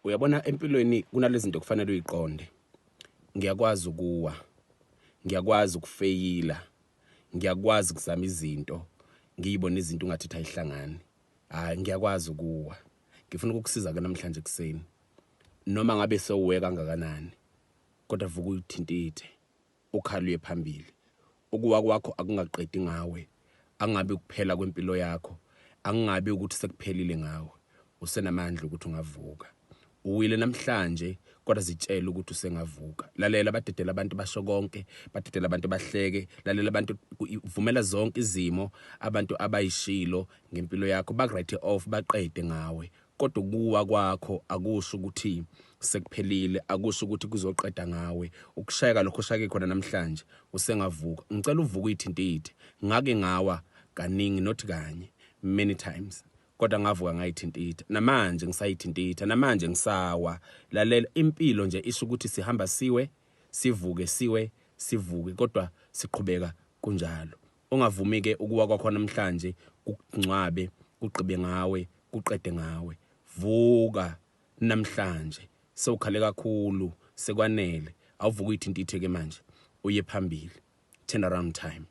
Uyabona, empilweni kunalezi zinto kufanele uyiqonde. Ngiyakwazi ukuwa, ngiyakwazi ukufeyila, ngiyakwazi ukuzama izinto, ngiyibone izinto ungathi ayihlangani. Hayi, ngiyakwazi ukuwa. Ngifuna ukukusiza ke namhlanje kuseni, noma ngabe sewuwe kangakanani, kodwa vuka uyithintithe, ukhale uye phambili. Ukuwa kwakho akungaqedi ngawe, angabi ukuphela kwempilo yakho, angabi ukuthi sekuphelile ngawe. Usenamandla ukuthi ungavuka. Uwile namhlanje, kodwa zitshela ukuthi usengavuka. Lalela, badedela abantu basho konke, badedela abantu bahleke. Lalela abantu, vumela zonke izimo abantu abayishilo ngempilo yakho, baku-write off, baqede ngawe, kodwa ukuwa kwakho akusho ukuthi sekuphelile, akusho ukuthi kuzoqeda ngawe. Ukushayeka lokho oshayeke khona namhlanje, usengavuka. Ngicela uvuke uyithintithe. Ngake ngawa kaningi, not kanye, many times, kodwa ngavuka ngayithintitha. Namanje ngisayithintitha, namanje ngisawa. Lalela, impilo nje isho ukuthi sihamba siwe, sivuke, siwe, sivuke, kodwa siqhubeka kunjalo. Ungavumi ke ukuwa kwakho namhlanje kukungcwabe, kugqibe ngawe, kuqede ngawe. Vuka namhlanje, sewukhale kakhulu, sekwanele. Awuvuka uyithintithe ke manje, uye phambili. Turn around time.